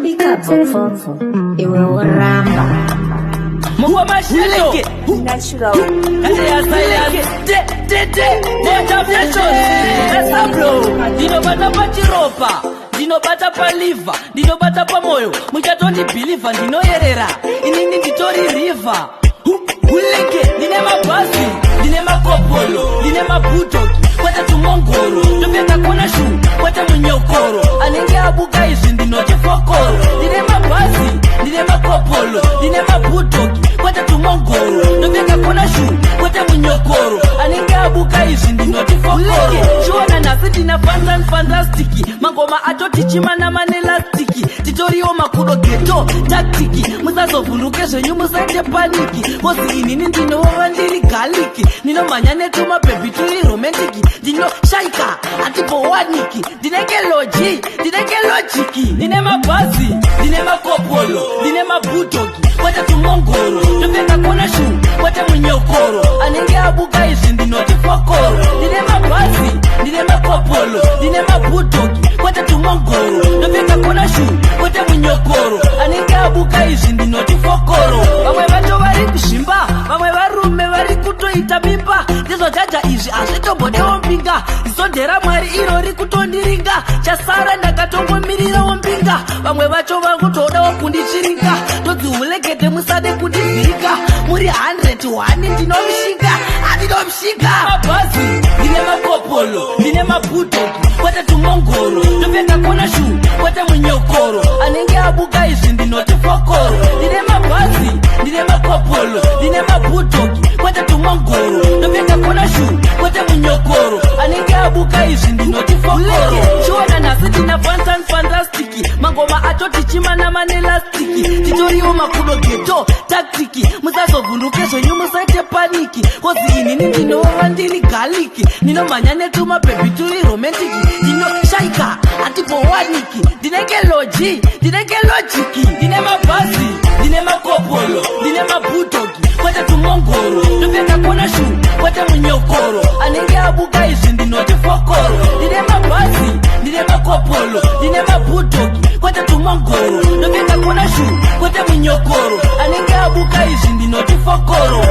Ndinobika bvopfopfo iwe woramba. Mungomashileke Natural. Ndinobata pachiropa, ndinobata paliver, ndinobata pamwoyo, muchatondibhilivha. Ndinoyerera inini, nditori river huleke. Ndine mabhazi, ndine makopolo, ndine mabhutoki, kwete tumongoro. Ndopfeka corner shoe, kwete munyokoro. Anenge abuka izvi ndinoti fokoro. Ndine mabhazi, ndine makopolo, ndine mabhutoki, kwete tumongoro. Ndopfeka corner shoe, kwete munyokoro. Anenge abuka izvi ndinoti fokoro. Chiona nhasi ndina fantan fantastic, mangoma atoti chimanama neelastic. Titoriwo makudo ghetto tactic. Musazovhunduke zvenyu, musaite panic, 'cause inini ndinovava ndiri garlic. Ndinomhanya netumabhebhi turi romantic. Ndinoshaika, hatibowaniki. Ndinenge loji, ndinenge logic. Ndine mabhazi, ndine makopolo, ndine mabhutoki, kwete tumongoro. Ndopfeka corner shoe, kwete munyokoro. Anenge abuka izvi ndinoti fokoro. Ndine mabhazi, ndine makopolo, ndine mabhutoki, kwete tumongoro. Ndopfeka corner shoe, kwete munyokoro. Anenge abuka izvi ndinoti fokoro. Vamwe vacho vari kuzvimba, vamwe varume vari kutoita mimba. Ndizvo jaja izvi, hazvitombodewo mbinga. Zondera Mwari iro rikutondiringa, chasara ndakatongomirirawo mbinga. Vamwe vacho vakutodawo kundichiringa. Todzihulekete, musade kundivhirika. Muri 101, ndinomushinga, andinomushinga. Mabhazi, ndine makopolo, ndine mabhutoki, kwete tumongoro. Ndopfeka corner shoe, kwete munyokoro. Anenge abuka izvi ndinoti fokoro. Ndine mabhazi, ndine makopolo, ndine mabhutoki, kwete tumongoro. Ndopfeka corner shoe, kwete munyokoro. Anenge abuka izvi ndinoti fokoro. Chiona nhasi ndina fantan fantastic, mangoma atoti chimanama neelastic. Titoriwo makudo ghetto tactic. Musazovhunduke zvenyu, musaite panic, 'cause inini ndinovava ndiri garlic. Ndinomhanya netumabhebhi turi romantic. Ndinoshaika, hatibowaniki. Ndinenge loji, ndinenge logic. Ndine mabhazi, ndine makopolo, ndine mabhutoki, kwete tumongoro. Ndopfeka corner shoe, kwete munyokoro. Anenge abuka izvi ndinoti fokoro. Ndine mabhazi, ndine makopolo, ndine mabhutoki, kwete tumongoro. Ndopfeka corner shoe, kwete munyokoro. Anenge abuka izvi ndinoti fokoro.